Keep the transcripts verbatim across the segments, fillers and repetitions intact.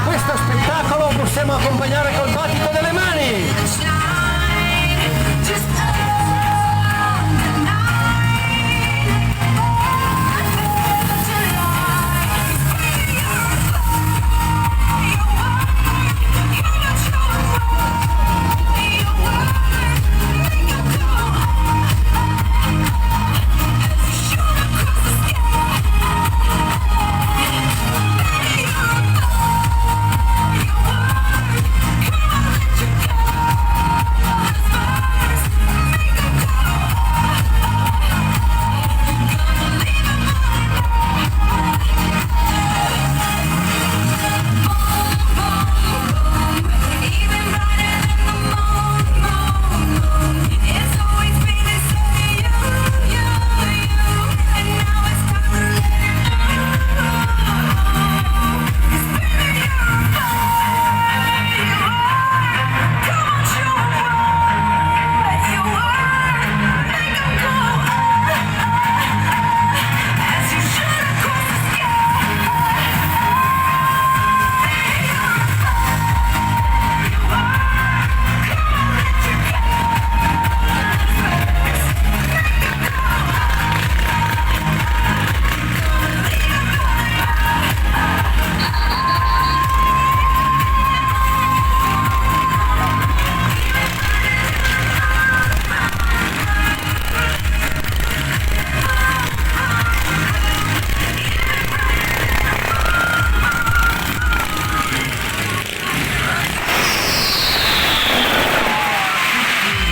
Questo spettacolo possiamo accompagnare col battito delle mani.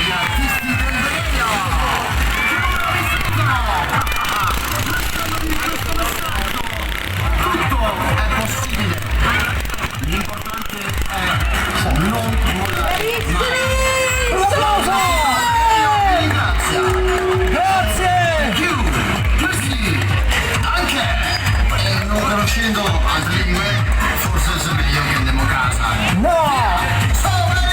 Gli artisti del Veneto! Che bravi sono! Questo non, questo non è stato! Tutto è possibile! L'importante è non mollare mai. Un applauso! Io vi ringrazio. Grazie! Thank you. Grazie. Anche, eh, non conoscendo altre lingue, forse è meglio che andiamo a casa. No! Ciao, belli!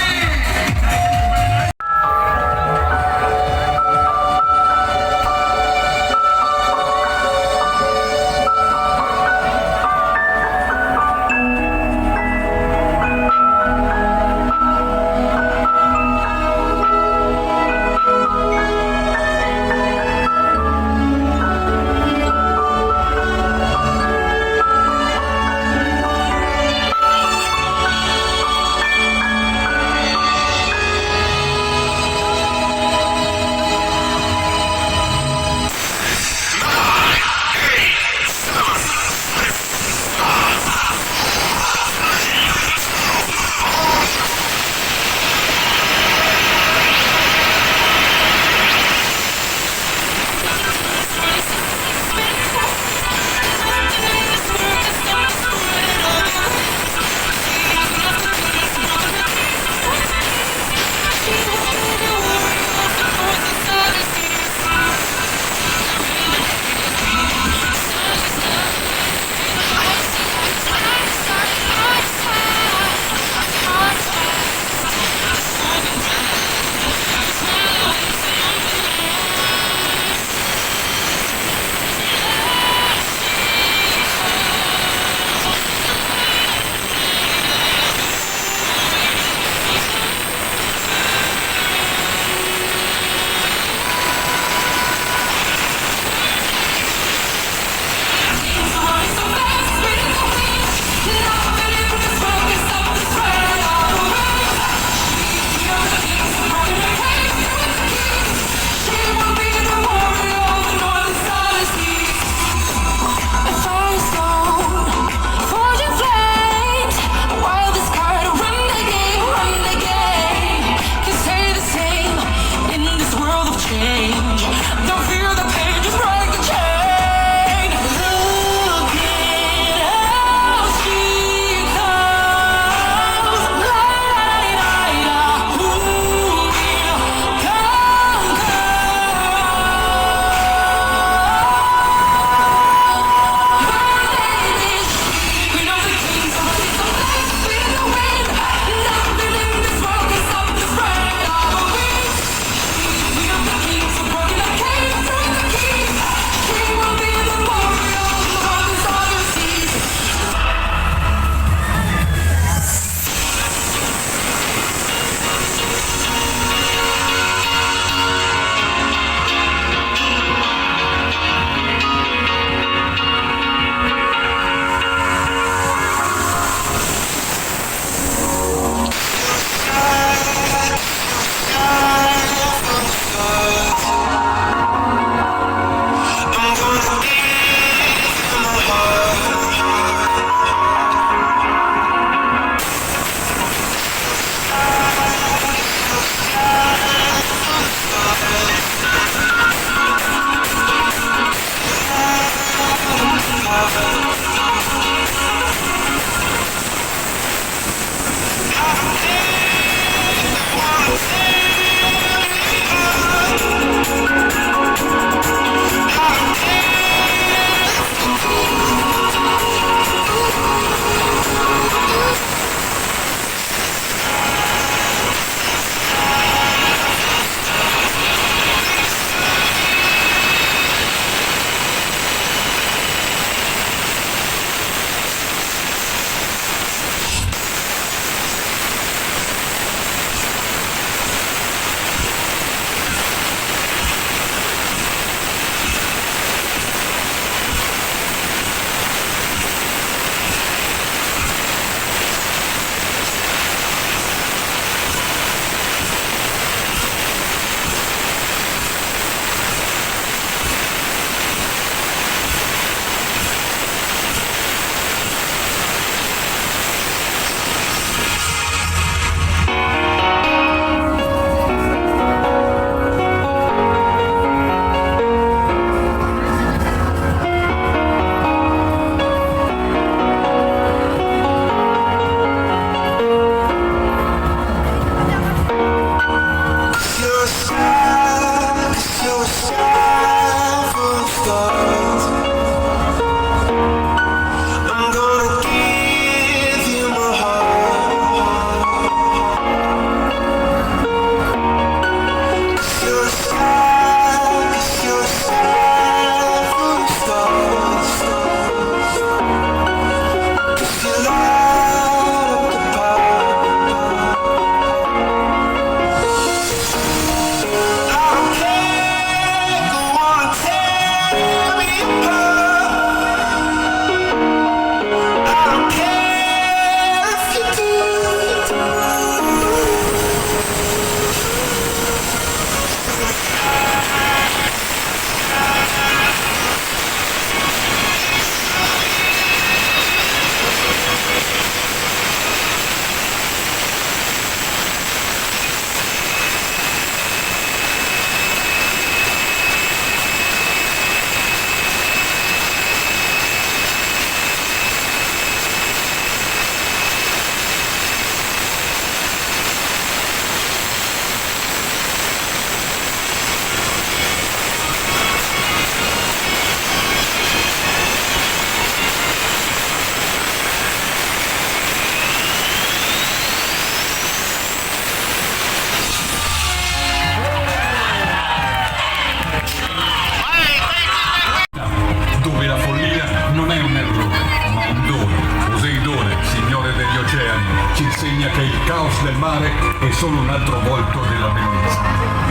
Ci insegna che il caos del mare è solo un altro volto della bellezza.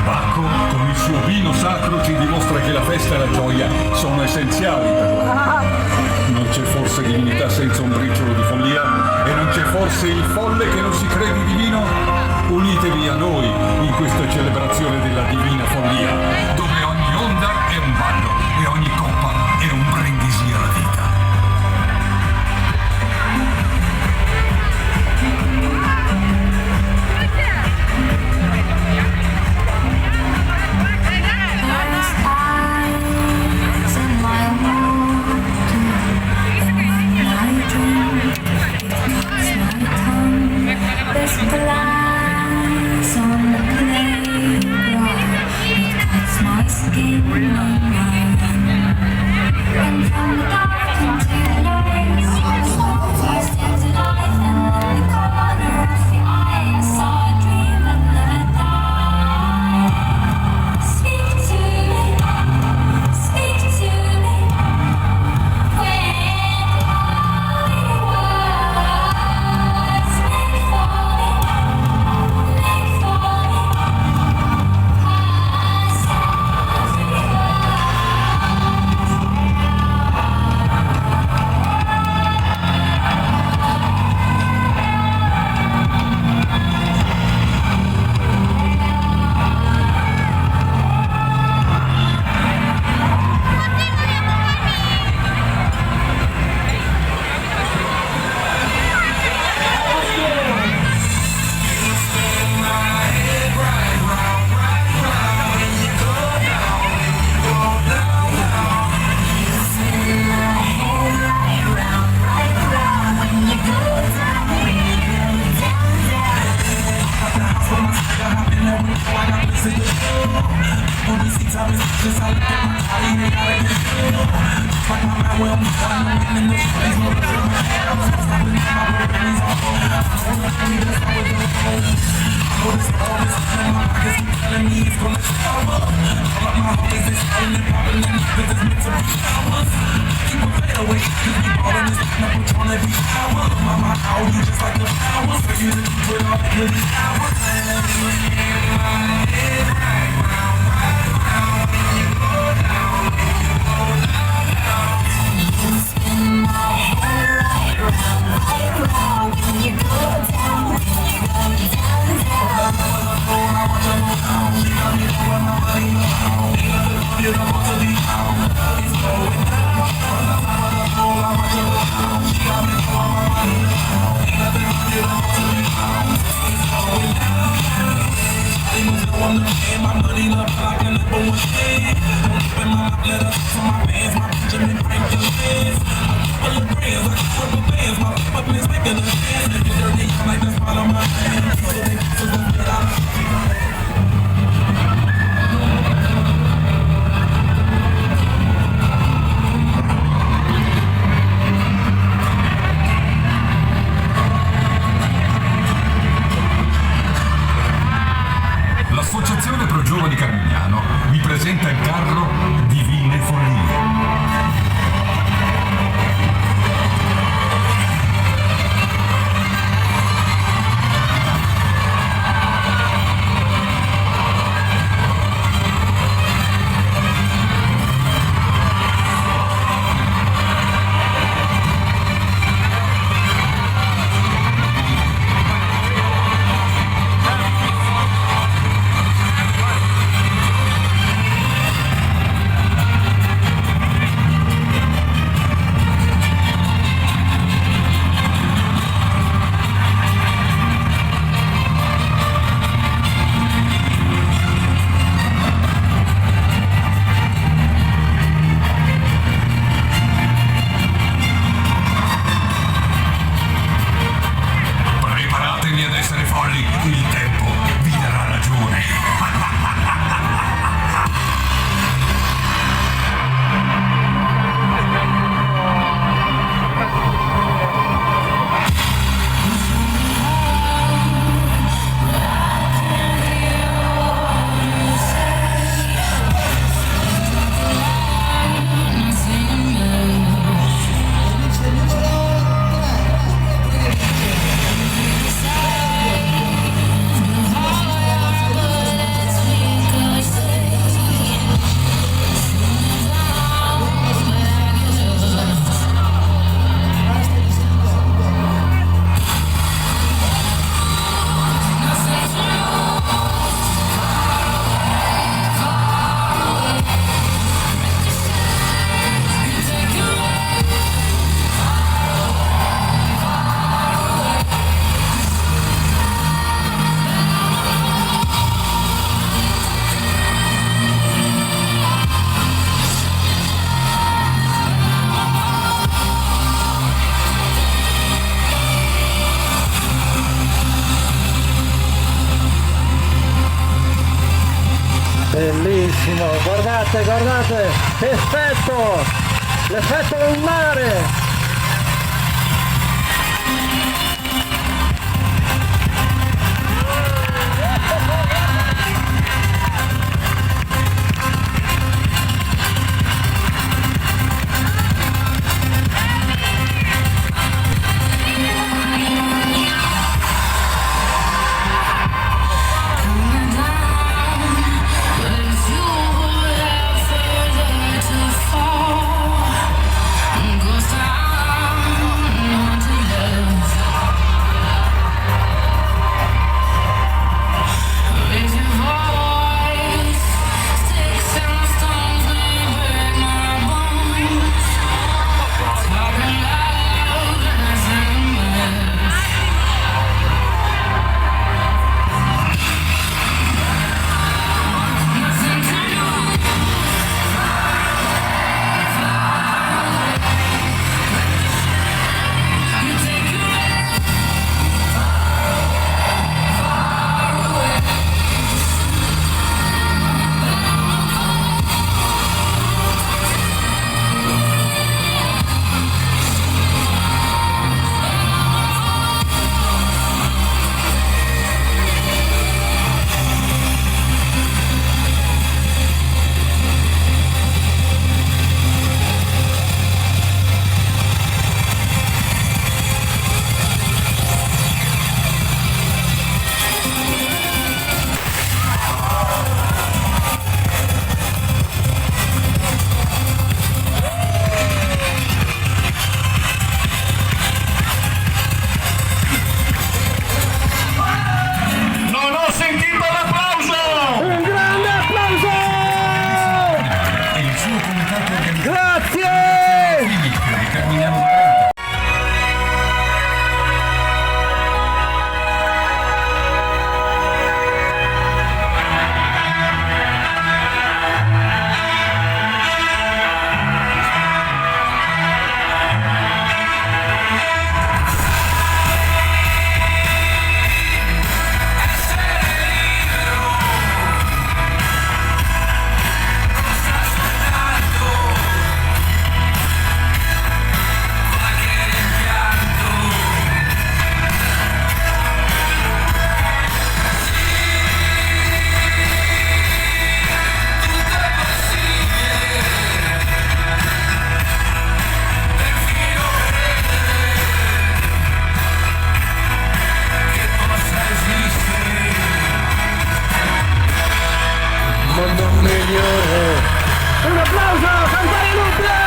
Bacco, con il suo vino sacro, ci dimostra che la festa e la gioia sono essenziali per la vita. Non c'è forse divinità senza un briciolo di follia? E non c'è forse il folle che non si crede divino? Unitevi a noi in questa celebrazione della divina follia, dove ogni onda è un ballo e ogni coppa è un brindisi alla vita. L'Associazione Pro Giovani Carmignano vi presenta il carro Divine Follie. Guardate, guardate, che effetto! L'effetto del mare! Non ho sentito l'applauso! Un grande applauso! E il suo comitato organizzativo. Grazie! Di Carmignano Valente. Mamma mia! Un applauso a Campagna Nubia!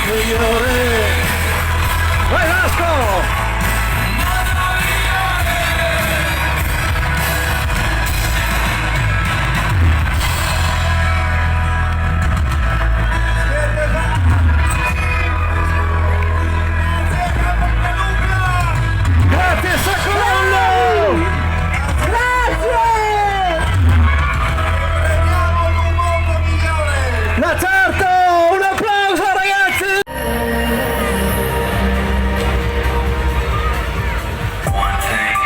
Signore! Vai, Vasco! Grazie, Saccolello! Grazie! Ma certo, un applauso, ragazzi! One thing,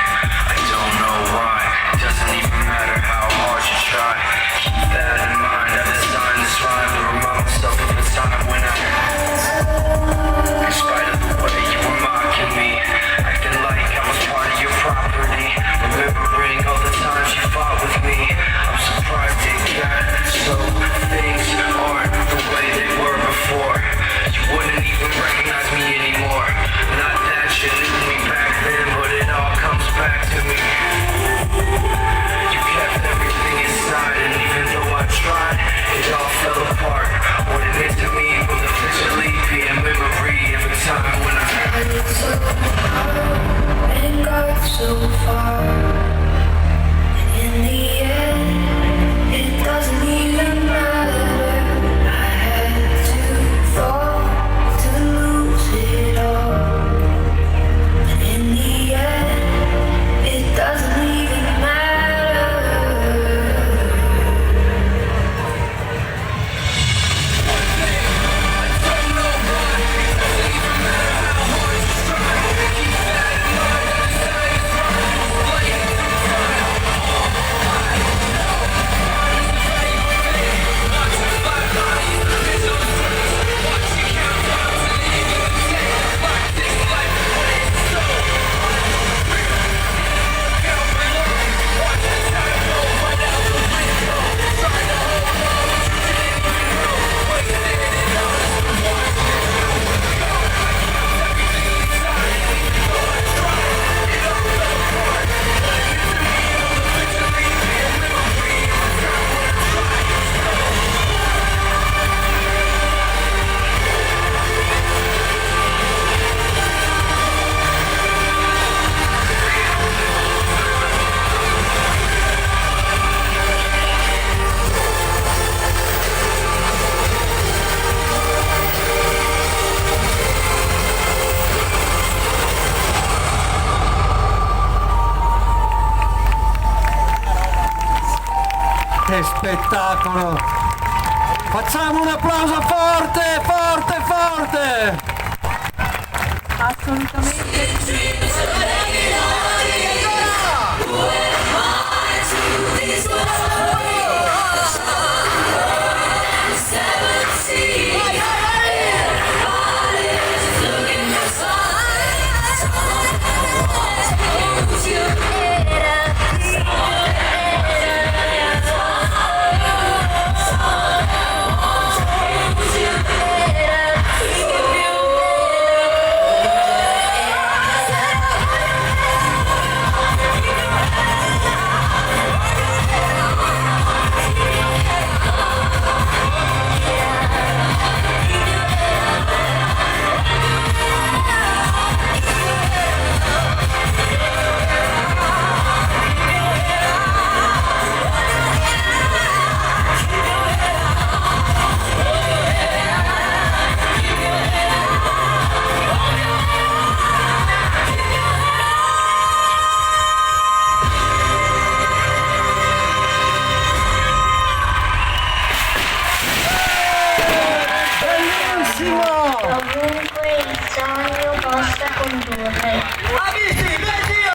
I don't know why. Doesn't even matter how hard you try. Keep that in mind. I designed this rhyme to remind myself of the time when I, in spite of the way you were mocking me, acting like I was part of your property, remembering all the times you fought with me. I'm surprised it got so, things aren't spettacolo. Facciamo un applauso forte, forte, forte! Assolutamente sì. Bellissimo! Dovunque il sogno possa condurre,